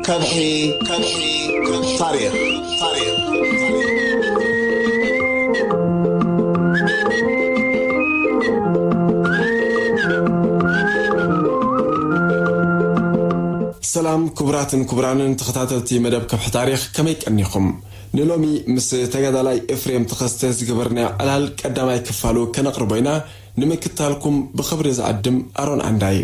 ከብሒ፣ ከብሒ፣ ታሪኽ፣ ታሪኽ፣ ታሪኽ። ሰላም ክቡራትን ክቡራንን ተኸታተልቲ መደብ ከብሒ ታሪኽ፣ ከመይ ቀኒኹም? ንሎሚ ምስ ተጋዳላይ ኤፍሬም ተኸስተ ዝገበርናዮ ዕላል ቀዳማይ ክፋሉ ከነቕርቦ ኢና። ንምክታልኩም ብኽብሪ ዝዕድም ኣሮን ዓንዳይ።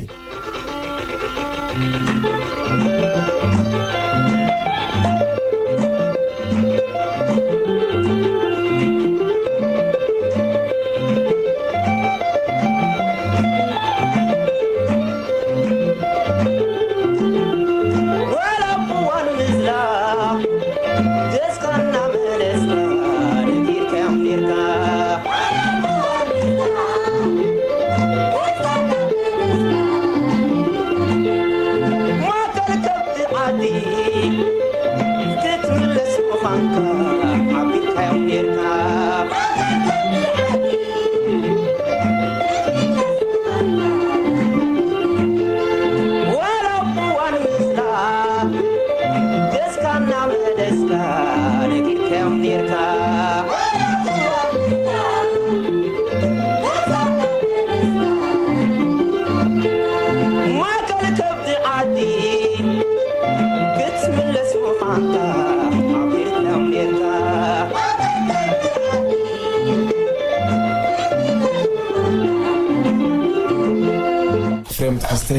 ኤፍሬም ተኸስተ፣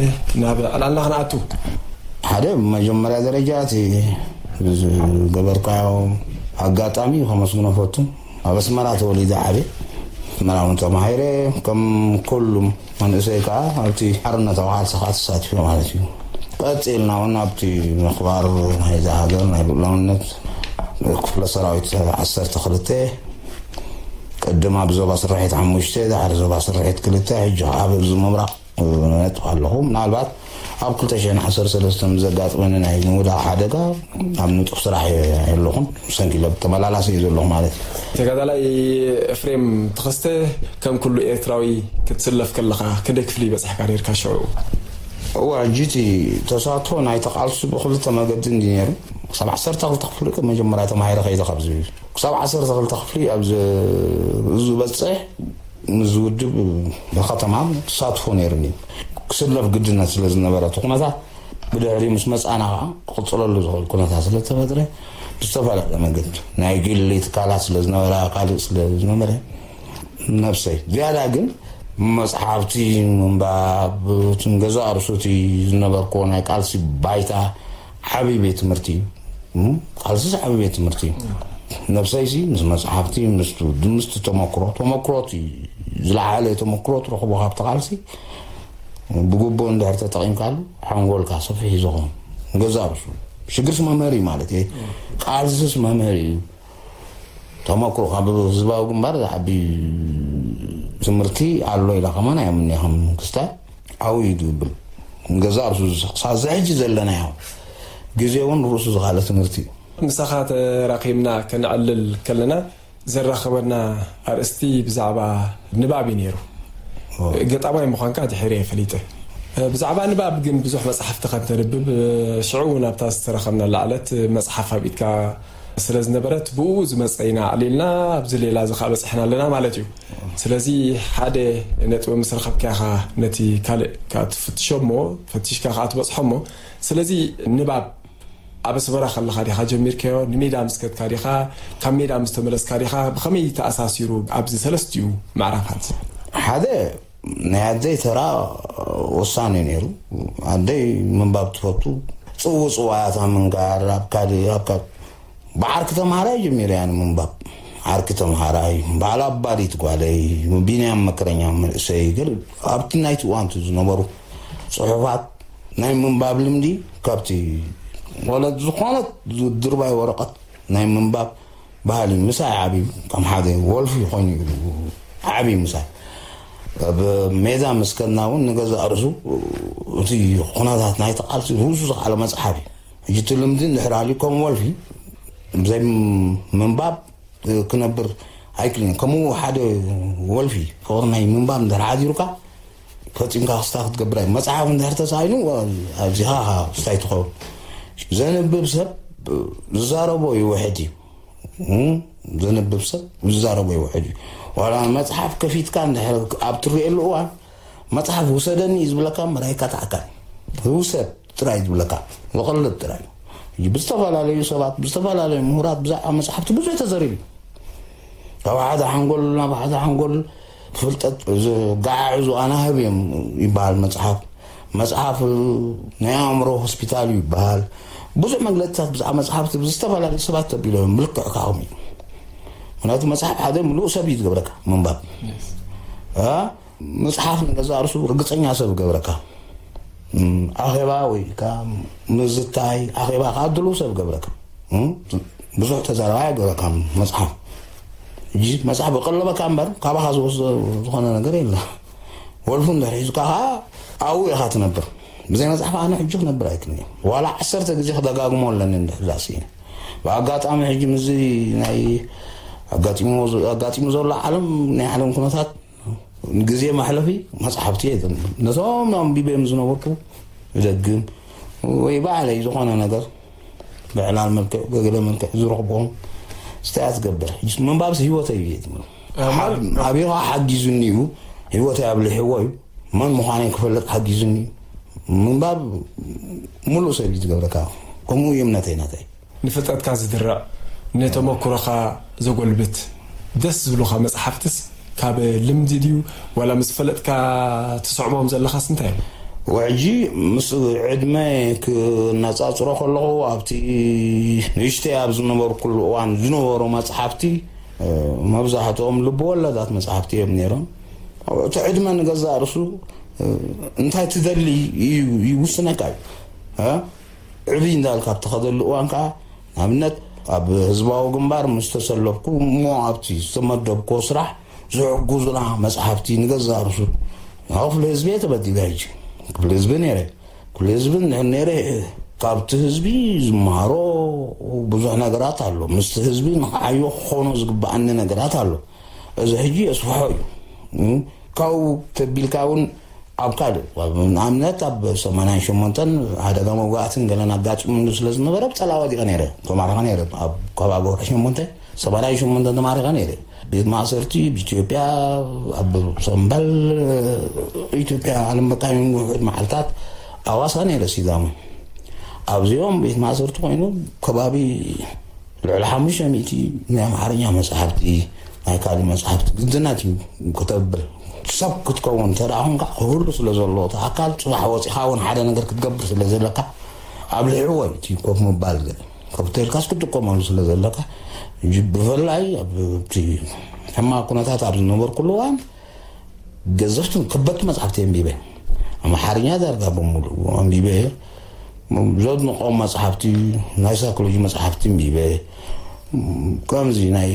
ናብ ዕላልና ክንኣቱ። ሓደ፣ ብመጀመርያ ደረጃ እቲ ዝገበርካዮ ኣጋጣሚ ከመስግኖ ፈቱ። ኣብ ኣስመራ ተወሊደ ዓብየ፣ ኣስመራ እውን ተማሂረ፣ ከም ኩሉም መንእሰይ ከዓ ኣብቲ ሓርነታዊ ቃልሲ ከዓ ተሳቲፈ ማለት እዩ። ቀፂልና እውን ኣብቲ ምኽባር ናይዛ ሃገር ናይ ልኡላውነት ክፍለ ሰራዊት ዓሰርተ ክልተ፣ ቅድም ኣብ ዞባ ስርሒት ሓሙሽተ፣ ድሓር ዞባ ስርሒት ክልተ፣ ሕጂ ከዓ ኣብዚ ምብራቕ ነጥፍ ኣለኹ። ምናልባት ኣብ ክልተ ሽሕን ዓሰርተ ሰለስተን ዘጋጥመኒ ናይ ምውዳቕ ሓደጋ ኣብ ንጡፍ ስራሕ እየ ኣለኹን። ሰንኪለ ተመላላሲ እየ ዘለኹ ማለት እዩ። ተጋዳላይ ኤፍሬም ተኸስተ፣ ከም ኩሉ ኤርትራዊ ክትስለፍ ከለኻ ክንደይ ክፍሊ በጻሕካ ነርካ ሽዑ? እዋ፣ ሕጂ እቲ ተሳትፎ ናይ ተቓልሱ ብኽልተ መገዲ እንዲ ነይሩ። ክሳብ ዓሰርተ ክልተ ክፍሊ መጀመርያ ተማሂረ ከይደ ካብ ዝብል፣ ክሳብ ዓሰርተ ክልተ ክፍሊ ኣብ ዝ-፣ ዝበጽሕ ምስ ውድብ ብከተማ ተሳትፎ ነይሩኒ። ክስለፍ ግድነት ስለ ዝነበረ እቲ ኩነታት፣ ብድሕሪ ምስ መጻና ከዓ ክቕጽለሉ ዝኽእል ኩነታት ስለ ዝተፈጥረ፣ ብዝተፈላለየ መገዲ ናይ ግሊ ትካላት ስለ ዝነበራ፣ ካልእ ስለ ዝነበረ፣ ነብሰይ ዝያዳ ግን መጽሓፍቲ ምንባብ፣ እትን ገዛ ርእሱቲ ዝነበርክዎ ናይ ቃልሲ ባይታ ዓብዪ ቤት ትምህርቲ እዩ። እም፣ ቃልስስ ዓብዪ ቤት ትምህርቲ እዩ። ነብሰይሲ ምስ መጽሓፍቲ፣ ምስቲ፣ ምስቲ ተመክሮ፣ ተመክሮቲ፣ ዝለዓለ ተመክሮ ትረኽቦ ካብቲ ቃልሲ፣ ብግቡእ እንድሕር ተጠቒምካሉ፣ ሓንጎልካ ሰፊሕ እዩ ዝኸውን። ገዛ ርእሱ። ሽግርስ መምህር እዩ ማለት እየ። ቃልስስ መምህር እዩ። ተመክሮ ካብ ህዝባዊ ግንባር ዝዓቢ ትምህርቲ ኣሎ ኢላ ከማን ኣይኣምንያ ከም ክስታይ ዓብዩ እዩ ዝብል። ገዛ ርእሱ ክሳብ እዚ ሕጂ ዘለናዮ ግዜ እውን ርእሱ ዝኻለ ትምህርቲ እዩ። ምሳኻ ተራኺብና ከነዕልል ከለና ዘራኸበና ኣርእስቲ ብዛዕባ ንባብ እዩ ነይሩ። ኦ። ገጣማይ ምዃንካ ድሒረ እየ ፈሊጠ። ብዛዕባ ንባብ ግን ብዙሕ መጽሓፍቲ ከም ተንብብ፣ ሽዑ እውን ኣብታ ዝተራኸብናላ ዕለት መጽሓፍ ኣብ ኢድካ ስለ ዝነበረት፣ ብኡ ዝመጸ ኢና ኣዕሊልና፣ ኣብዚ ሌላ እዚ ኸኣ በጺሕና ኣለና ማለት እዩ። ስለዚ ሓደ ነጥቢ ምስ ረኸብካ ኢኻ ነቲ ካልእ ከኣ ትፍትሾ እሞ፣ ፈቲሽካ ከኣ ትበጽሖ እሞ፣ ስለዚ ንባብ ኣብ ኣስመራ ከለኻ ዲኻ ጀሚርካዮ? ንሜዳ ምስ ከድካ ዲኻ? ካብ ሜዳ ምስ ተመለስካ ዲኻ? ብኸመይ ተኣሳሲሩ ኣብዚ ሰለስቲኡ ምዕራፋት? ሓደ ናይ ኣደይ ተራ ወሳኒ ነይሩ። ኣደይ ምንባብ ትፈቱ። ጽውጽዋያታ ምንጋር ኣብ ካልእ፣ ኣብ ካልእ። ብዓርኪ ተምሃራይ ጀሚረ እያ ንምንባብ። ዓርኪ ተምሃራይ፣ በዓል ኣባዲት ጓለይ፣ ቢንያም መከረኛ መንእሰይ፣ ገለ ኣብቲ ናይቲ እዋን ዝነበሩ ጽሑፋት ናይ ምንባብ ልምዲ ካብቲ ወለድ ዝኾነት ድርባይ ወረቐት ናይ ምንባብ ባህሊ ምሳይ ዓብዩ፣ ከም ሓደ ወልፊ ኮይኑ እዩ ዓብዩ ምሳይ። ኣብ ሜዳ ምስ ከድና እውን ንገዛእ ርእሱ እቲ ኩነታት ናይቲ ቃልሲ ርእሱ ዝኸኣለ መጽሓፍ እዩ። ሕጂ እቲ ልምዲ እንድሕር ሃልዩ ከም ወልፊ ብዘይ ምንባብ ክነብር ኣይክልን። ከምኡ ሓደ ወልፊ ፍቕሪ ናይ ምንባብ እንድሕር ሓዲሩካ ፈጺምካ ክስታ ክትገብር ኣይ መጽሓፍ እንድሕር ተሳኢኑ ኣብዚኻ ስታይ ትኸውን። ዘንብብ ሰብ ዝዛረቦ ይውሕድ እዩ። ዘንብብ ሰብ ዝዛረቦ ይውሕድ እዩ። ዋላ መጽሓፍ ከፊትካ እንድሕር ኣብ ትርእየሉ እዋን መጽሓፍ ውሰደኒ እዩ ዝብለካ እምበር ኣይካታዕካን። ውሰድ ጥራይ ዝብለካ ዝቐልብ ጥራይ እዩ። ብዝተፈላለዩ ሰባት ብዝተፈላለዩ ምሁራት ብዛዕባ መጽሓፍቲ ብዙሕ ተዘሪቡ። ካብ ሓደ ሓንጎል ናብ ሓደ ሓንጎል ፍልጠት ዝገዓዕዙ ኣናህብ እዮም ይበሃል መጽሓፍ። መጽሓፍ ናይ ኣእምሮ ሆስፒታል እዩ ይበሃል። ብዙሕ መግለፅታት ብዛዕባ መጽሓፍቲ ብዝተፈላለዩ ሰባት ተቢሎም እዮም ብልክዕ ካኹም እዩ። ምክንያቱ መጽሓፍ ሓደ ምሉእ ሰብ እዩ ዝገብረካ ምንባብ። መጽሓፍ ንገዛ ርሱ ርግፀኛ ሰብ ገብረካ። ኣኼባ ወይ ከዓ ምዝታይ ኣኼባ ከዓ ድልው ሰብ ገብረካ። ብዙሕ ተዛረባ ይገብረካ። መፅሓፍ እጂ መፅሓፍ ብቀለበካ እምበር ካባኻ ዝወስዶ ዝኾነ ነገር የለ። ወልፉ እንድሕር ሒዙካ ከዓ ኣብኡ ኢኻ ትነብር። ብዘይ መፅሓፍ ኣነ ሕጂ ክነብር ኣይክእልን። ዋላ ዓሰርተ ግዜ ክደጋግሞ ኣለኒ እንድሕር ዳሲ ብኣጋጣሚ ሕጂ ምዚ ናይ ኣጋጢሙ ዘሎ ዓለም ናይ ዓለም ኩነታት ግዜ መሕለፊ መፅሓፍቲ እየ ዘንብብ። ነቶም ኣንቢበዮም ዝነበርኩ ይደግም ወይ ባዕለይ ዝኾነ ነገር ብዕላል መልክዕ ብገለ መልክዕ ዝረኽቦም ስታይ ትገብር። ሕጂ ምንባብስ ህይወተይ እዩ ዝብል። ኣማን- ኣቢኻ ሓጊዙኒ እዩ፣ ህይወተይ ኣብልሕዎ እዩ። መን ምዃነይ ክፈልጥ ሓጊዙኒ እዩ። ምንባብ ሙሉእ ሰብ እዩ ዝገብረካ። ከምኡ እዩ እምነተይ ናተይ። ንፍልጠትካ ዝድርዕ፣ ንተመኩሮኻ ዘጎልብት ደስ ዝብሉኻ መጽሓፍትስ ካብ ልምዲ ድዩ ዋላ ምስ ፈለጥካ ትስዕቦም ዘለኻስ እንታይ እዮም? ወሕጂ ምስ ዕድመ ክነጻጽሮ ከለኹ ኣብቲ ንእሽተይ ኣብ ዝነበርኩሉ እዋን ዝነበሩ መጽሓፍቲ መብዛሕትኦም ልብወለዳት መጽሓፍቲ እዮም ነይሮም። እቲ ዕድመ ንገዛእ ርእሱ እንታይ ትደሊ ይውስነካ እዩ። ዕብይ እንዳልካ ኣብ ትኸደሉ እዋን ከዓ ንኣብነት ኣብ ህዝባዊ ግንባር ምስ ተሰለፍኩ እሞ ኣብቲ ዝተመደብኮ ስራሕ ዝሕጉዙና መፅሓፍቲ ንገዛ ርሱ ክፍሊ ህዝቢ እየ ተመዲበ። ሕጂ ክፍሊ ህዝቢ ነይረ። ክፍሊ ህዝቢ እንድሕር ነይረ ካብቲ ህዝቢ ዝመሃሮ ብዙሕ ነገራት ኣሎ። ምስቲ ህዝቢ ንክዓዮ ክኾኖ ዝግበኣኒ ነገራት ኣሎ። እዚ ሕጂ የስፍሖ እዩ። ካብኡ ተቢልካ እውን ኣብ ካልእ ንኣብነት ኣብ ሰማንያን ሸሞንተን ሓደጋ መውጋእትን ገለን ኣጋጢሙኒ ስለ ዝነበረ ብፀላ ወዲቐ ነይረ። ተማሪኸ ነይረ ኣብ ከባቢ ወርሒ ሸሞንተ ሰማንያን ሸሞንተን ተማሪኸ ነይረ። ቤት ማእሰርቲ ብኢትዮጵያ ኣብ ሰምበል ኢትዮጵያ ኣለም በቃ ውሕድ መዓልታት ኣዋሳ ነይረ ሲዳሞ ኣብዚኦም ቤት ማእሰርቲ ኮይኑ ከባቢ ልዕሊ ሓሙሽተ ሚእቲ ናይ ኣምሓርኛ መፅሓፍቲ ናይ ካልእ መፅሓፍቲ ግድነት እዩ ክተብል ሰብ ክትከውን እንተ ደኣ ኮንካ ክህሉ ስለ ዘለዎ እቲ ኣካል ፅባሕ ወፂኻ እውን ሓደ ነገር ክትገብር ስለ ዘለካ ኣብ ልዕዎ እዩ እቲ ኮፍ ምባል ገለ ከብተልካስ ክትጥቀመሉ ስለ ዘለካ ብፍላይ ኣብቲ ሕማቅ ኩነታት ኣብ ዝነበርኩሉ እዋን ገዘፍትን ከበድቲ መፅሓፍቲ ኣንቢበ ኣምሓርኛ ዳርጋ ብምሉእ ኣንቢበ ዘድንቆም መፅሓፍቲ ናይ ሳይኮሎጂ መፅሓፍቲ ኣንቢበ ከምዚ ናይ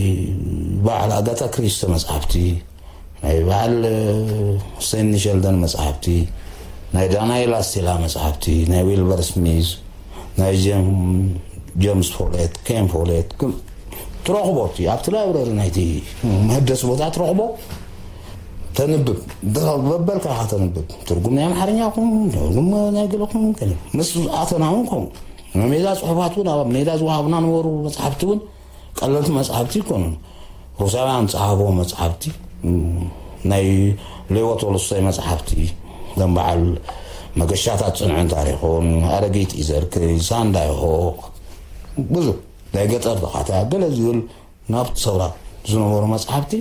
በዓል ኣጋታ ክሪስተ መፅሓፍቲ ናይ በዓል ሰኒ ሸልደን መፅሓፍቲ ናይ ዳናኤል ኣስቴላ መፅሓፍቲ ናይ ዊልበር ስሚዝ ናይ ጀምስ ፎሌት ኬን ፎሌት ትረኽቦ እቲ ኣብቲ ላይብረሪ ናይቲ መህደሲ ቦታ ትረኽቦ ተንብብ በበልካ ኢኻ ተንብብ ትርጉም ናይ ኣምሓርኛ ኹም ትርጉም ናይ ገለ ኹም ምስ ኣተና እውን ከምኡ ሜዳ ፅሑፋት እውን ኣብ ሜዳ ዝወሃቡና ነበሩ መፅሓፍቲ እውን ቀለልቲ መፅሓፍቲ ይኮኑን ሩሳውያን ዝፀሃቦ መፅሓፍቲ ናይ ሌዎ ቶልስቶይ መፅሓፍቲ ከም በዓል መገሻታት ፅንዕን ታሪኹን ኣረጊት ኢዘርክ ሳንዳይሆ ብዙ ናይ ገጠር ተኻታ ገለ ዝብል ናብቲ ሰውራ ዝነበሩ መፅሓፍቲ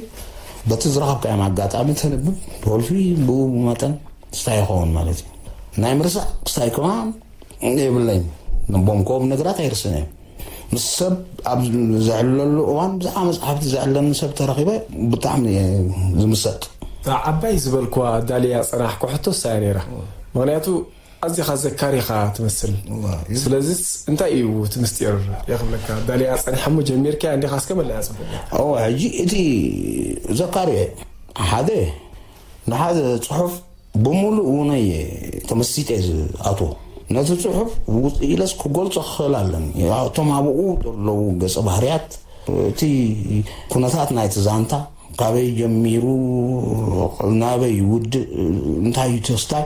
በቲ ዝረኸብካዮም ኣጋጣሚ ተንብብ ወልፊ ብኡ መጠን ክስታይ ይኸውን ማለት እዩ ናይ ምርሳዕ ክስታይ ከማን የብለይን ነቦም ከኦም ነገራት ኣይርስን እዮም ምስ ሰብ ኣብ ዘዕለሉ እዋን ብዛዕባ መፅሓፍቲ ዘዕለኒ ሰብ ተረኺበ ብጣዕሚ ዝምሰጥ እታ ዓባይ ዝበልኩዋ ዳልያ ፀናሕኩ ሕቶ እሳ እያ ነይራ ምክንያቱ ኣዚኻ ዘካሪኻ ትመስል ስለዚስ እንታይ እዩ እቲ ምስጢር የኽብለካ ዳልያ ፀኒሓ እሞ ጀሚርካያ እንዲኻ እስከ መለያ ፅቡቅ ሕጂ እቲ ዘካሪ ሓደ ንሓደ ፅሑፍ ብምሉእ እውነይ ተመሲጠ ዝኣትዎ ነቲ ጽሑፍ ውጽእ ኢለስ ክገልጾ ክኽእል ኣለኒ። እቶም ኣብኡ ዘለዉ ገጸ ባህርያት፣ እቲ ኩነታት ናይቲ ዛንታ፣ ካበይ ጀሚሩ፣ ናበይ ይውድእ፣ እንታይ እዩ ተስታይ፣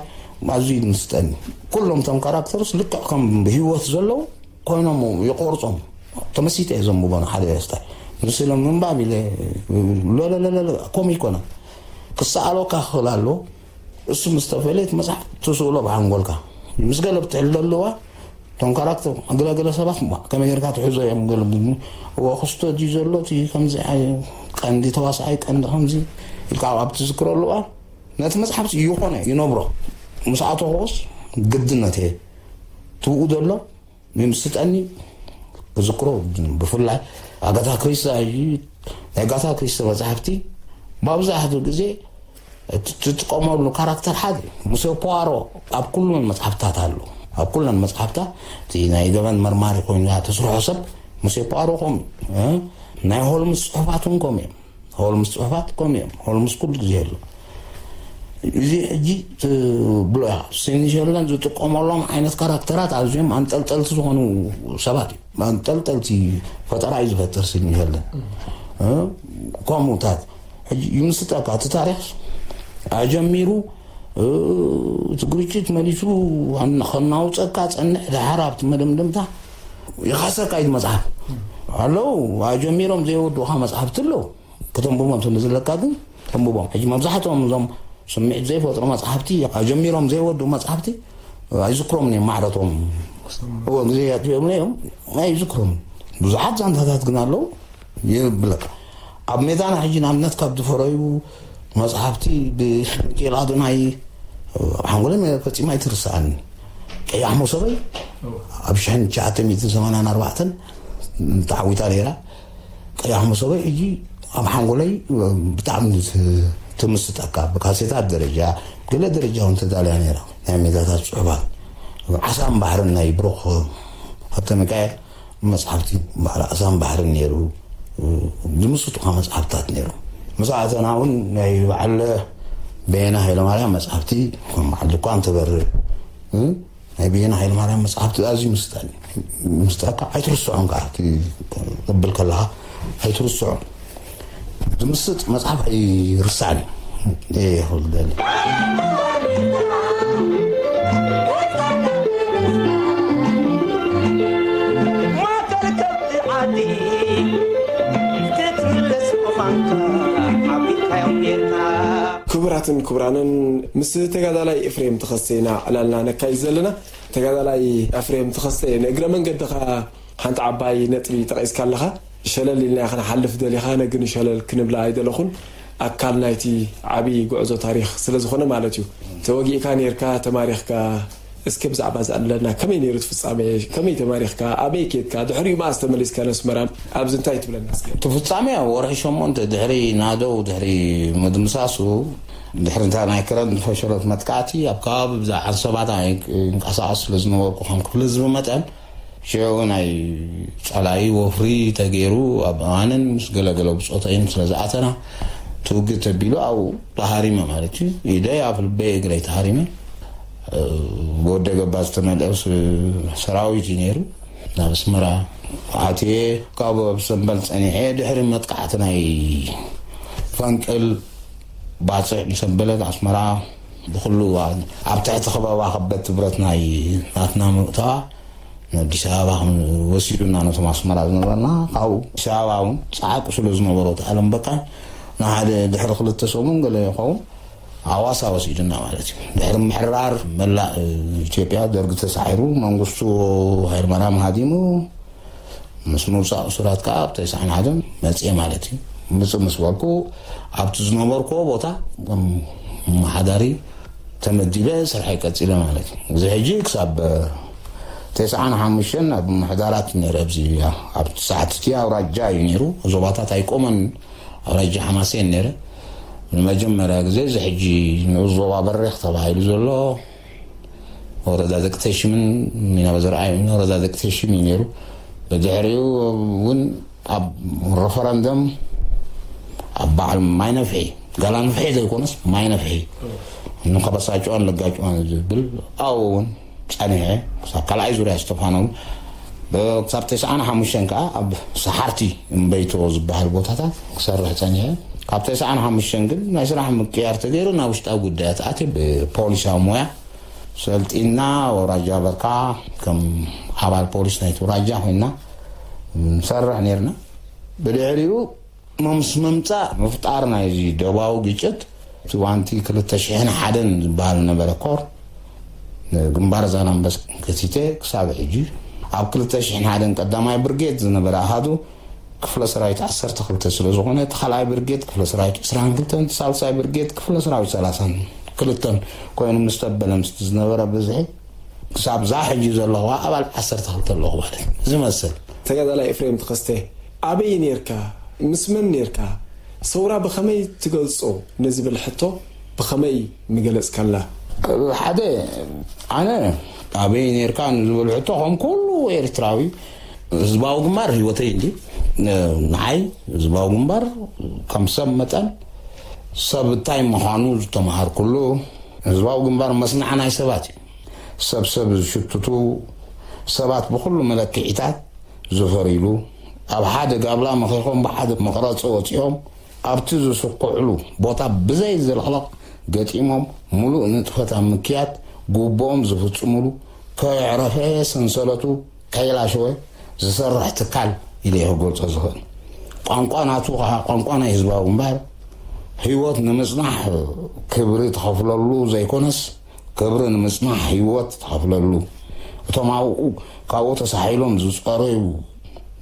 ኣዝዩ ይምስጠኒ። ኩሎም እቶም ካራክተርስ ልክዕ ከም ብህይወት ዘለዉ ኮይኖም ይቆርጾም። ተመሲጠ እየ ዘንብቦ ንሓደ ስታይ። ንስለ ምንባብ ኢለ፣ ለለለለለ፣ ከምኡ ይኮነ። ክሰኣሎካ ክኽእል ኣሎ። እሱ ምስ ተፈለየት መጽሓፍ ትስእሎ ብሓንጎልካ። ምስ ገለ ብትሕል ዘለዋ፣ እቶም ካራክተር፣ ገለገለ ሰባት እሞ ከመይ ጌርካ ትሕዞ እዮም፣ ገለ ብ-፣ እዎ ክስቶ ድዩ ዘሎ፣ እቲ ከምዚ ኣይ-፣ ቀንዲ ተዋሳኣይ፣ ቀንዲ ከምዚ ኢልካ ኣብ ትዝክረሉ እዋን፣ ነቲ መጽሓፍ ይኾነ ይነብሮ። ምስ ኣተኹስ ግድነት እየ። ትብኡ ዘሎ ይምስጠኒ፣ ክዝክሮ፣ ብፍላይ ኣጋታ ክሪስቲ፣ ናይ ኣጋታ ክሪስቲ መጽሓፍቲ መብዛሕትኡ ግዜ እቲ ትጥቀመሉ ካራክተር ሓደ እዩ። ሙሴ ፖዋሮ ኣብ ኩለን መጽሓፍታት ኣሎ። ኣብ ኩለን መጽሓፍታ እቲ ናይ ገበን መርማሪ ኮይኑ ተስርሖ ሰብ ሙሴ ፖዋሮ ከምኡ እዩ። እ? ናይ ሆልምስ ጽሑፋት እውን ከምኡ እዮም። ሆልምስ ጽሑፋት ከምኡ እዮም። ሆልምስ ኩሉ ግዜ ኣሎ። እዚ ሕጂ ትብሎ ኢኻ፣ ሲኒሸለን ዝጥቀመሎም ዓይነት ካራክተራት ኣዝዮም ኣንጠልጠልቲ ዝኾኑ ሰባት እዮም። ኣንጠልጠልቲ ፈጠራ እዩ ዝፈጥር ሲኒሸለን። እ? ከምኡታት ሕጂ ይምስጠካ፣ እቲ ታሪኽ ኣጀሚሩ፣ እ፣ እቲ ግርጭት መሊሱ ኣና-፣ ከናውፀካ ጸንሕ፣ ደሓር ኣብቲ መደምደምታ ይኻሰካ እዩ መጽሓፍ። ኣለዉ፣ ኣጀሚሮም ዘይወድኡኻ መጽሓፍቲ ኣለዉ። ከተንብቦም ስለ ዘለካ ግን ተንብቦም። ሕጂ መብዛሕትኦም እዞም ስምዒት ዘይፈጥሩ መጽሓፍቲ፣ ኣጀሚሮም ዘይወድኡ መጽሓፍቲ ኣይዝክሮምን እዮም ማዕረቶም። እዎ፣ ግዜ የጥፍኦም እዮም፣ ኣይዝክሮምን። ብዙሓት ዛንታታት ግን ኣለዉ። ይብለካ። ኣብ ሜዳና ሕጂ ንኣብነት ካብ ዝፈረዩ መጽሓፍቲ ብሚካኤል ኣዶናይ ኣብ ሓንጎለይ ፈጺማ ኣይትርስኣኒ። ቀያሕ መሶበይ ኣብ ሽሕን ትሽዓተ ሚእትን ሰማንያን ኣርባዕተን ተዓዊታ ነይራ። ቀያሕ መሶበይ ሕጂ ኣብ ሓንጎለይ ብጣዕሚ ት-፣ ትምስጠካ። ብካሴታት ደረጃ፣ ገለ ደረጃ እውን ተዳልያ ነይራ። ናይ ሜዳታት ጽሑፋት ዓሳን ባሕርን ናይ ብሩኽ ሃብተ ሚካኤል መጽሓፍቲ በዓል ዓሳን ባሕርን ነይሩ፣ ዝምስጡኻ መጽሓፍታት ነይሩ። ምስ ኣተና እውን ናይ በዓል በየነ ሃይለማርያም መጽሓፍቲ፣ ከም በዓል ድኳን ትበርር፣ እ? ናይ በየነ ሃይለማርያም መጽሓፍቲ ኣዝዩ ምስጠኒ። ምስጠካ ኣይትርስዖን ከዓ፣ እቲ ክብል ከለኻ ኣይትርስዖን። ዝምስጥ መጽሓፍ ኣይርሳዕን እዩ። እየ ክብል ደሊ። ክቡራትን ክቡራንን፣ ምስ ተጋዳላይ ኤፍሬም ተኸስተ ኢና ዕላልና ነካይድ ዘለና። ተጋዳላይ ኤፍሬም ተኸስተ፣ ንእግረ መንገድኻ ሓንቲ ዓባይ ነጥቢ ጠቒስካ ኣለኻ። ሸለል ኢልና ክንሓልፍ ደሊኻ፣ ኣነ ግን ሸለል ክንብላ ኣይደለኹን። ኣካል ናይቲ ዓብዪ ጉዕዞ ታሪኽ ስለ ዝኾነ ማለት እዩ። ተወጊእካ ኔርካ፣ ተማሪኽካ። እስከ ብዛዕባ እዚ ኣለና፣ ከመይ ነይሩ እቲ ፍጻሜ? ከመይ ተማሪኽካ? ኣበይ ኬድካ? ድሕሪኡ መኣስ ተመሊስካ ነስመራ? ኣብዚ እንታይ ትብለና እስከ? እቲ ፍጻሜ ኣብ ወርሒ ሸሞንተ ድሕሪ ናደው፣ ድሕሪ ምድምሳሱ፣ ድሕሪ እታ ናይ ክረምቲ ፈሸሎት መጥቃዕቲ፣ ኣብ ከባቢ ብዛ ዓንሰባታ ይንቀሳቐስ ስለ ዝነበርኩ፣ ከም ክፍሊ ህዝቢ መጠን፣ ሽዑ ናይ ጸላኢ ወፍሪ ተገይሩ፣ ኣብ ኣንን ምስ ገለገለ ብጾተይን ስለ ዝኣተና፣ ትውግእ ተቢሉ ኣብኡ ተሃሪመ ማለት እዩ። ኢደይ ኣብ ልበይ እግረይ ተሃሪመ። እ፣ ብወደ ገባ ዝተመልአ ስ-፣ ሰራዊት እዩ ነይሩ። ናብ ኣስመራ ኣትየ፣ ካብኡ ኣብ ሰንበል ጸኒሐ። ድሕሪ መጥቃዕቲ ናይ ፈንቅል፣ ባጽዕ፣ ሰንበለት፣ ኣስመራ፣ ብኹሉ ኣብ ትሕቲ ከበባ ከበድቲ ብረት ናይ ናትና ምእተዋ፣ ንኣዲስ ኣበባ ከም ወሲዱና ነቶም ኣስመራ ዝነበርና፣ ካብኡ ኣዲስ ኣበባ እውን ጸዓቂ ስለ ዝነበሮ፣ እቲ ኣለም በቃ ንሓደ ድሕሪ ክልተ ሰሙን ገለ ይኸውን ኣዋሳ ወሲዱና ማለት እዩ። ድሕሪ ምሕራር መላእ ኢትዮጵያ፣ ደርጊ ተሳዒሩ፣ መንግስቱ ሃይለማርያም ሃዲሙ፣ ምስ ምውጻእ እሱራት ከዓ ኣብ ተስዓን ሓደን መጽየ ማለት እዩ። ምጽእ ምስ በልኩ፣ ኣብቲ ዝነበርኩዎ ቦታ ከም ኣመሓዳሪ ተመዲበ ስርሐይ ቀጺለ ማለት እዩ። እዚ ሕጂ ክሳብ ተስዓን ሓሙሽተን ኣብ ምሕዳራት ነይረ። ኣብዚ ኣብቲ ሰዓት እቲ ኣውራጃ እዩ ነይሩ፣ ዞባታት ኣይቆመን። ኣውራጃ ሓማሴን ነይረ። ንመጀመርያ ግዜ እዚ ሕጂ ንዑ ዞባ በሪኽ ተባሂሉ ዘሎ ወረዳ ደቂ ተሽምን ሚናባ ዘርኣይ ወረዳ ደቂ ተሽም እዩ ነይሩ። ብድሕሪኡ እውን ኣብ ረፈረንደም ኣብ በዓል ማይ ነፍሒ፣ ጋላ ነፍሒ ዘይኮነስ ማይ ነፍሒ፣ ንኸበሳጭዋን ለጋጭዋን ዝብል ኣብኡ እውን ጸኒሐ። ክሳብ ካልኣይ ዙርያ ስቴፋኖ እውን፣ ብ-፣ ክሳብ ተስዓን ሓሙሽተን ከኣ ኣብ ሰሓርቲ እምበይቶ ዝበሃል ቦታታት ክሰርሕ ጸኒሐ። ካብ ተስዓን ሓሙሽተን ግን ናይ ስራሕ ምቅያር ተገይሩ ናብ ውሽጣዊ ጉዳያት ኣትየ። ብፖሊሳዊ ሞያ ሰልጢና፣ ኣውራጃ በርካ ከም ኣባል ፖሊስ ናይቲ ኣውራጃ ኮይና ንሰርሕ ነርና። ብድሕሪኡ ምስ ምምጻእ ምፍጣር ናይዚ ደባዊ ግጭት፣ እቲ ዋንቲ ክልተ ሽሕን ሓደን ዝበሃል ነበረ ኮር፣ ግንባር ዛላምበሳ ከቲተ ክሳብ ሕጂ። ኣብ ክልተ ሽሕን ሓደን ቀዳማይ ብርጌድ ዝነበረ ኣሃዱ ክፍለ ሰራዊት ዓሰርተ ክልተ ስለ ዝኾነ፣ እቲ ካልኣይ ብርጌድ ክፍለ ሰራዊት ዕስራን ክልተን፣ እቲ ሳልሳይ ብርጌድ ክፍለ ሰራዊት ሰላሳን ክልተን ኮይኑ ምስ ተበለ፣ ምስቲ ዝነበረ ብዝሒ ክሳብ ዛ ሕጂ ዘለኹዋ ኣባል ዓሰርተ ክልተ ኣለኹ ማለት እዩ። ዝመስል። ተጋዳላይ ኤፍሬም ተኸስተ፣ ኣበይ ነርካ? ምስ መን ነርካ? ሰውራ ብኸመይ ትገልጾ ንዝብል ሕቶ ብኸመይ ምገለጽካላ? ሓደ፣ ኣነ ኣበይ ነርካ ንዝብል ሕቶ፣ ከም ኩሉ ኤርትራዊ፣ ህዝባዊ ግንባር ህይወተይ እንዲ። ንዓይ ህዝባዊ ግንባር ከም ሰብ መጠን፣ ሰብ እንታይ ምዃኑ ዝተምሃርኩሉ፣ ህዝባዊ ግንባር መስናዕ ናይ ሰባት እዩ። ሰብ ሰብ ዝሽትቱ፣ ሰባት ብኹሉ መለክዒታት ዝፈርይሉ፣ ኣብ ሓደ ጋብላ መኺኾም ብሓደ መቕረጺ ወጺኦም ኣብቲ ዝስኩዕሉ ቦታ ብዘይ ዝልቕለቕ ገጢሞም፣ ምሉእ ንጥፈት ኣብ ምክያድ ግቡኦም ዝፍጽምሉ፣ ከየዕረፈ ሰንሰለቱ ከይላሸወ ዝሰርሕ ትካል ኢለ እየ ክገልጾ ዝኽእል። ቋንቋ ናቱ ኸዓ ቋንቋ ናይ ህዝባዊ ግንባር፣ ህይወት ንምጽናሕ ክብሪ ትኸፍለሉ ዘይኮነስ፣ ክብሪ ንምጽናሕ ህይወት ትኸፍለሉ። እቶም ኣብኡ፣ ካብኡ ተሳሒሎም ዝጸረዩ፣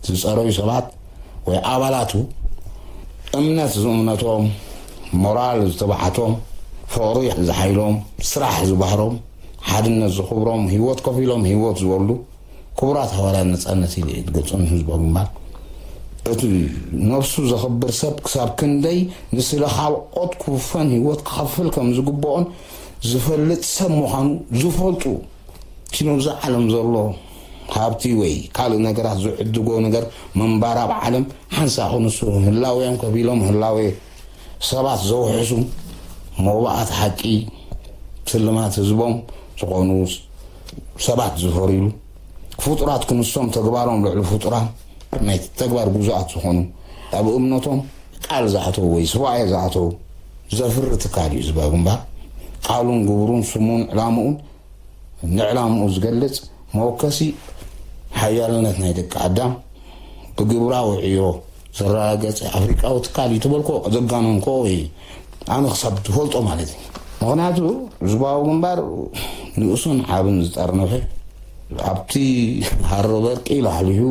ዝጸረዩ ሰባት ወይ ኣባላቱ፣ እምነት ዝእምነቶም፣ ሞራል ዝተባዓቶም፣ ፍቕሪ ዝሓይሎም፣ ስራሕ ዝበህሮም፣ ሓድነት ዝኽብሮም፣ ህይወት ከፊሎም ህይወት ዝበሉ ክቡራት ሃዋርያ ነጻነት ኢሉ እዩ ዝገልጾም ህዝባዊ ግንባር። እቲ ነብሱ ዘኽብር ሰብ ክሳብ ክንደይ ንስለ ካልኦት ክውፈን ህይወት ክኸፍል ከም ዝግብኦን ዝፈልጥ ሰብ ምዃኑ ዝፈልጡ፣ እቲ ነብዛ ዓለም ዘሎ ሃብቲ ወይ ካልእ ነገራት ዝዕድጎ ነገር ምንባር ኣብ ዓለም ሓንሳእ ክንሱ ህላዌኦም ከፊሎም ህላዌ ሰባት ዘውሕሱ፣ መውባኣት ሓቂ፣ ስልማት ህዝቦም ዝኾኑ ሰባት ዝፈርዩሉ፣ ፍጡራት ክንሶም ተግባሮም ልዕሊ ፍጡራን ናይ ተግባር ግዙኣት ዝኾኑ፣ ኣብ እምነቶም ቃል ዝኣተው ወይ ሱባኤ ዝኣተው ዘፍሪ ትካል እዩ ህዝባዊ ግንባር። ቃሉን ግብሩን፣ ስሙን ዕላምኡን፣ ንዕላምኡ ዝገልጽ መወከሲ ሓያልነት ናይ ደቂ ኣዳም ብግብራዊ ዕዮ ዘረጋገጸ ኣፍሪቃዊ ትካል እዩ ተበልኮ ዘጋነንኮ ወይ ኣነ ክሳብ ትፈልጦ ማለት እዩ። ምኽንያቱ ህዝባዊ ግንባር ንእሱን ዓብን ዝጠርነፈ፣ ኣብቲ ሃሮ በርቂ ላሕሊሁ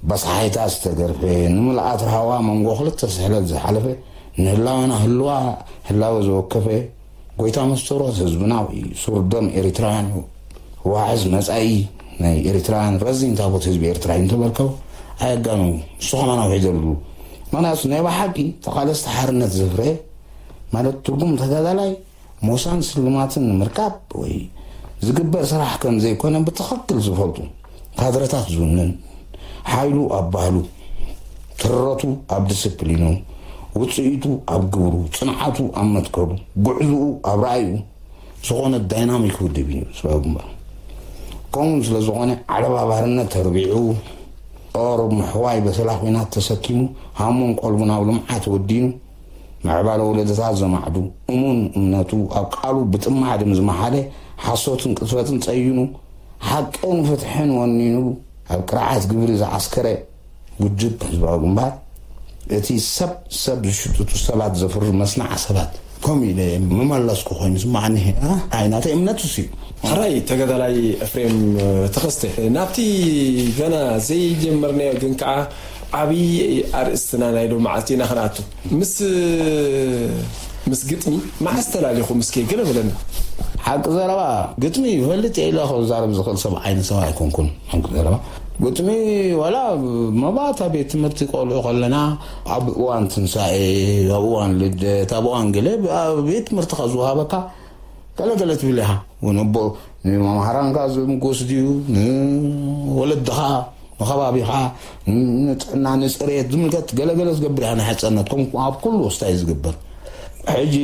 በስሓይታ ዝተገርፈ፣ ንምልኣት ራህዋ መንጎ ክልተ ስሕለት ዝሓለፈ፣ ንህላወና ህልዋ ህላወ ዘወከፈ፣ ጎይታ መስተሮት ህዝብና ወይ ሱር ደም ኤሪትራውያን፣ ዋሕስ መጻኢ ናይ ኤሪትራውያን ረዚን ታቦት ህዝቢ ኤርትራ እዩ እንተበልከው ኣየጋኑ። ንሱ ከማን ኣውሒደሉ። ምኽንያቱ ናይ ብሓቂ ተቓለስቲ ሓርነት ዘፍረየ ማለት ትርጉም ተጋዳላይ ሞሳን ስልማትን ንምርካብ ወይ ዝግበር ስራሕ ከም ዘይኮነ ብትኽክል ዝፈልጡ ካድረታት ዝውንን፣ ሓይሉ ኣብ ባህሉ፣ ትረቱ ኣብ ዲስፕሊኑ፣ ውጽኢቱ ኣብ ግብሩ፣ ጽንዓቱ ኣብ መትከሉ፣ ጉዕዝኡ ኣብ ራእዩ ዝኾነ ዳይናሚክ ውድብ እዩ ህዝባዊ ግንባር። ከምኡ ስለ ዝኾነ ዓለባ ባርነት ተርቢዑ፣ ጦር ምሕዋይ በሰላ ኲናት ተሰኪሙ፣ ሃሙን ቆልቡን ኣብ ልምዓት ወዲኑ፣ ምዕባለ ወለዶታት ዘማዕዱ፣ እሙን እምነቱ ኣብ ቃሉ ብጥማዕ ድም ዝመሓለ፣ ሓሶትን ቅጥፈትን ጸይኑ፣ ሓቅን ፍትሕን ወኒኑ ኣብ ቅርዓት ግብሪ ዝዓስከረ ውድብ ህዝባዊ ግንባር፣ እቲ ሰብ ሰብ ዝሽትቱ ሰባት ዘፍሪ መስናዕ ሰባት ከምኡ ኢለ ምመለስኩ ኮይኑ ዝማዕኒ። እ? ኣይ ናተይ እምነት እሱ እዩ። ሕራይ ተጋዳላይ ኤፍሬም ተኸስተ፣ ናብቲ ገና ዘይጀመርናዮ ግን ከዓ ዓብዪ ኣርእስትና ናይ ሎሚ መዓልቲ ኢና ክንኣቱ። ምስ፣ ምስ ግጥሚ መዓስ ተላሊኹም እስኪ ገለ በለና። ሓቂ ዘረባ፣ ግጥሚ ይፈልጥ እየ ኢለ ክዛረብ ዝኽእል ሰብ ዓይነት ሰብ ኣይኮንኩን። ሓቂ ዘረባ፣ ግጥሚ ዋላ መባእታ ቤት ትምህርቲ ቆልዑ ከለና፣ ኣብ እዋን ትንሳኤ፣ ኣብ እዋን ልደት፣ ኣብ እዋን ገለ ኣብ ቤት ትምህርቲ ካብ ዝወሃበካ ገለ ገለ ትብል ኢኻ። እውን ኣቦ ንመምሃራንካ ዝምጎስ ድዩ፣ ንወለድኻ፣ ንኸባቢኻ፣ ንጥዕና፣ ንፅሬት ዝምልከት ገለ ገለ ዝገብር ኢኻ። ናይ ሕፀነት ከም ኣብ ኩሉ ስታይ ዝግበር። ሕጂ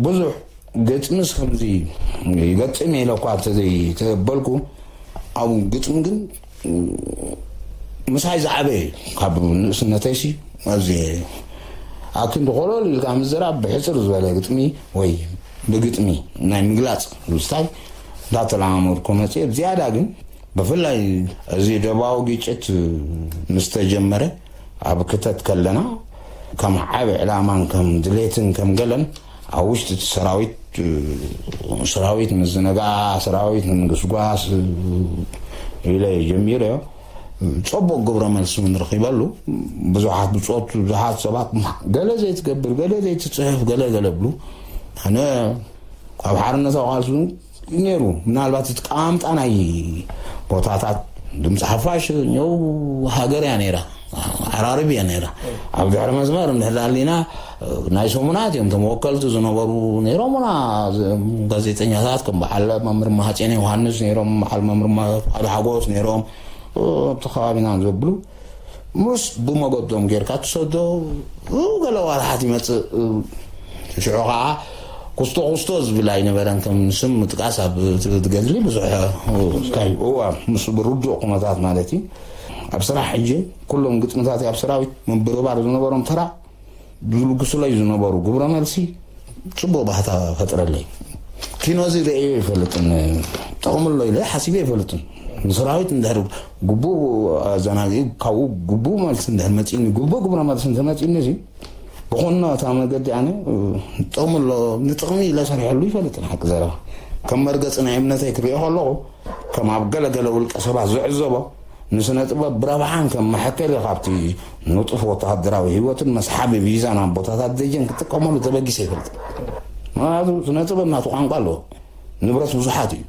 ብዙሕ ግጥምስ ከምዚ ይገጥም ኢለ እኳ እንተዘይተበልኩ፣ ኣብ ግጥሚ ግን ምሳይ ዝዓበየ እዩ። ካብ ንእስነተይሲ ኣብዚ ኣክንዲ ኮለል ኢልካ ምዝራብ ብሕፅር ዝበለ ግጥሚ ወይ ብግጥሚ ናይ ምግላፅ ስታይ እንዳተለማመድኩ መፅየ። ብዝያዳ ግን ብፍላይ እዚ ደባዊ ግጭት ምስ ተጀመረ ኣብ ክተት ከለና ከም ዓቢ ዕላማን ከም ድሌትን ከም ገለን ኣብ ውሽጢ እቲ ሰራዊት፣ ሰራዊት ምስ ዝነግኣ ሰራዊት ንምግስጓስ ኢለ ጀሚረዮ። ጽቡቕ ግብረ መልሲ እውን ረኺበሉ። ብዙሓት ብጾት፣ ብዙሓት ሰባት ገለ ዘይትገብር፣ ገለ ዘይትጽሕፍ፣ ገለ ገለ ብሉ። ኣነ ካብ ሓርነታዊ ቃልሲ እውን ነይሩ። ምናልባት እቲ ቃምጣ ናይ ቦታታት ድምፂ ሓፋሽ ኛው ሃገር እያ ነይራ፣ ዓራርብ እያ ነይራ። ኣብ ድሕሪ መስመር እንድሕር ኣሊና ናይ ሰሙናት እዮም ተመወከልቲ ዝነበሩ ነይሮምና። ጋዜጠኛታት ከም በዓል መምህር ማሃፀነ ዮሃንስ ነይሮም፣ በዓል መምህር ፍቃዱ ሓጎስ ነይሮም። ኣብቲ ከባቢና ዘብሉ ምስ ብመገዶም ጌርካ ትሰዶ። ገለ ዋልሓት ይመፅእ። ሽዑ ከዓ ኩስቶ ኩስቶ ዝብል ኣይነበረን። ከም ስም ምጥቃስ ኣብ ትገድሊ ብዙሕ እንታይ፣ እዋ፣ ምስ ብርዱእ ኩነታት ማለት እዩ። ኣብ ስራሕ ሕጂ ኩሎም ግጥምታት ኣብ ሰራዊት ምብርባር ዝነበሮም ተራ ዝልግሱለይ ዝነበሩ ግብረ መልሲ ጽቡቕ ባህታ ፈጥረለይ። ኪኖ እዚ ርእዮ ይፈልጥን ጠቕሚ ኣሎ ኢለ ሓሲበ ይፈልጥን። ንሰራዊት እንድሕር ግቡእ ኣዘናጊ ካብኡ ግቡእ መልሲ እንድሕር መፂኒ፣ ግቡእ ግብረ መልሲ እንተመፂኒ እዚ ብኮኖ እታ መገዲ ኣነ ጥቕሚ ኣሎ፣ ንጥቕሚ ኢለ ሰሪሐሉ ይፈልጥን። ሓቂ ዘረባ ከም መርገፂ ናይ እምነተይ ክሪኦ ከለኹ ከም ኣብ ገለገለ ውልቀ ሰባት ዝዕዘቦ ንስነ ጥበብ ብረብሓን ከም መሐከሊ ካብቲ ንጡፍ ወተሃደራዊ ህይወትን መስሓቢ ቪዛን ኣብ ቦታታት ደጀን ክጥቀመሉ ተበጊሰ ይፈልጥ። ምክንያቱ ስነ ጥበብ ናቱ ቋንቋ ኣለዎ። ንብረት ብዙሓት እዩ።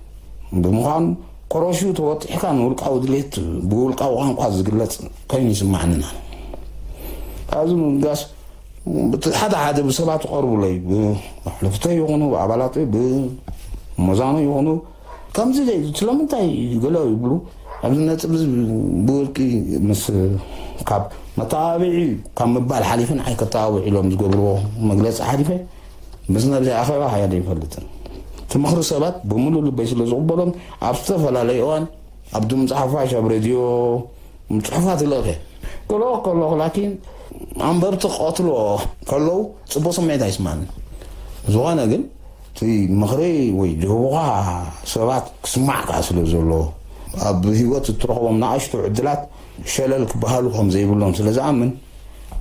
ብምዃኑ ኮረሽኡ ተወጢሕካ ንውልቃዊ ድሌት ብውልቃዊ ቋንቋ ዝግለጽ ኮይኑ ይስማዕንና። ኣብዚ ምንጋስ ሓደ ሓደ ብሰባት ይቐርቡለይ፣ ብኣሕለፍተይ ይኹኑ ብኣባላተይ ብመዛኑ ይኹኑ ከምዚ ዘይ ስለምንታይ ገለ ይብሉ። ኣብዚ ነጥብ እዚ ብውልቂ ምስ ካብ መተባብዒ ካብ ምባል ሓሊፈ ንዓይ ከተባብዑ ኢሎም ዝገብርዎ መግለፂ ሓሊፈ ምስ ነብዚ ኣኼባ ሃያ ዘይፈልጥን እቲ ምኽሪ ሰባት ብምሉእ ልበይ ስለ ዝቕበሎም ኣብ ዝተፈላለዩ እዋን ኣብ ድምፂ ሓፋሽ ኣብ ሬድዮ ጽሑፋት ይልእኸ ክልኦ ከለኹ ላኪን ኣንበብቲ ክቐትልዎ ከለዉ ጽቡቕ ስምዒት ኣይስማዕን። ዝኾነ ግን እቲ ምኽሪ ወይ ጅህቡኻ ሰባት ክስማዕ ከዓ ስለ ዘለዎ ኣብ ህይወት እትረኽቦም ንኣሽቱ ዕድላት ሸለል ክበሃሉ ከም ዘይብሎም ስለ ዝኣምን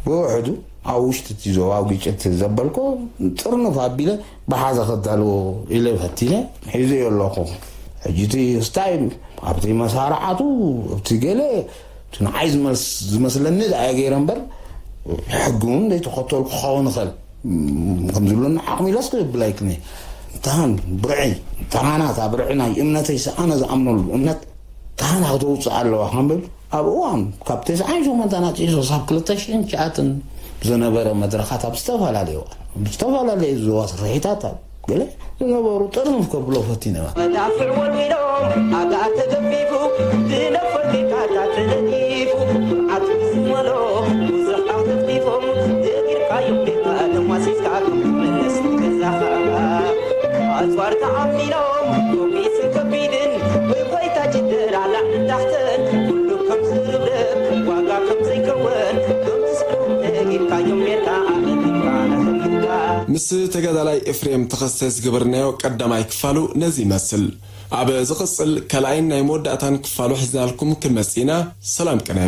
ብውሕዱ ኣብ ውሽጢ እቲ ዞባዊ ግጭት ዘበልኮ ጥርንፍ ኣቢለ ብሓዘ ከዳልዎ ኢለ ፈቲነ ሒዘዮ ኣለኹ። ሕጂ እቲ ስታይል ኣብቲ መሳርዓቱ ኣብቲ ገለ እቲ ንዓይ ዝመስ- ዝመስለኒ ደኣ ገይረ እምበር ሕጊ እውን ዘይተኸተልኩ ክኸውን ይኽእል። ከም ዝብለኒ ዓቕሚ ኢለስ ክብል ኣይክእልን። እታን ብርዒ እታና እታ ብርዒ ናይ እምነተይ ሰኣነ ዝኣምነሉ እምነት እታና ክተውፅእ ኣለዋ ክንብል ኣብ እዋን ካብ ተስዓን ሸሞንተን ኣፅዩ ክሳብ ክልተ ሽሕን ትሽዓተን ዝነበረ መድረኻት ኣብ ዝተፈላለዩ እዋን ኣብ ዝተፈላለዩ ዞባ ስርሒታት ኣብ ገለ ዝነበሩ ጥርንፍ ከብሎ ፈቲነ። መዳፍዕ ወልዊሎም ኣጋ ተገፊፉ ዝነፈር ጌታታት ተነዲፉ ዓቱ ዝመሎ ብዙሕ ኣተፍቲፎም ዘጊርካዮም ጌታ ተማሲስካ ክትምለስ ገዛኻ ኣፅዋር ተዓሚሎም ኮሚስን ከቢድን ብጎይታ ጅደር ኣላዕሊ ታሕተን ኩሉ ከም ዝርብረብ ዋጋ ከም ዘይከወን ከም ዝስዕሮም ነጊርካዮም ኔርካ ኣቐዲምካ ናተሚርካ። ምስ ተጋዳላይ ኤፍሬም ተኸስተ ዝገበርናዮ ቀዳማይ ክፋሉ ነዚ ይመስል። ኣብ ዝቕጽል ካልኣይን ናይ መወዳእታን ክፋሉ ሒዝናልኩም ክንመጽእ ኢና። ሰላም ቅነ።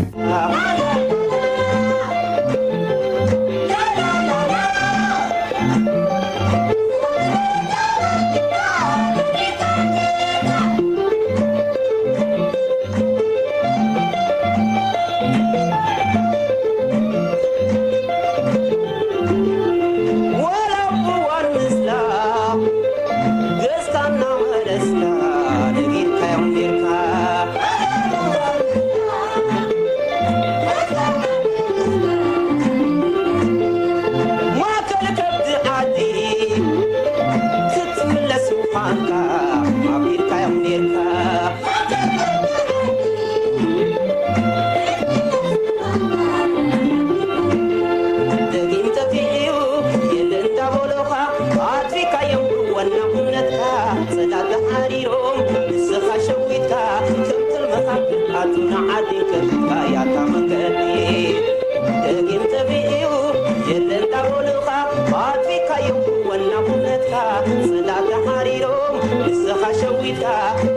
ጽላተ ሓሪሮም ንስኻ ሸዊትካ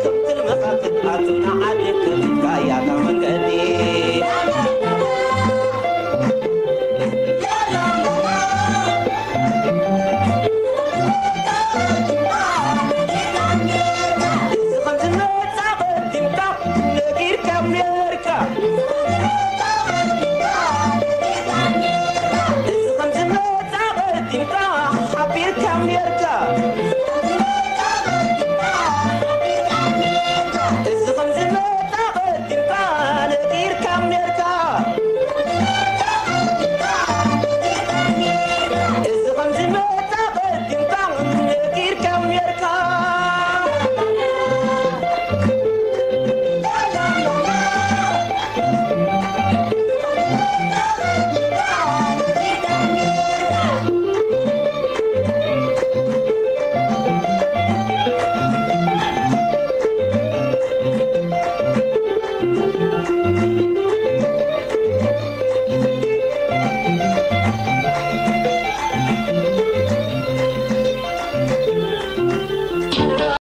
ከም ትልምኻ ክትኣቱ ንዓ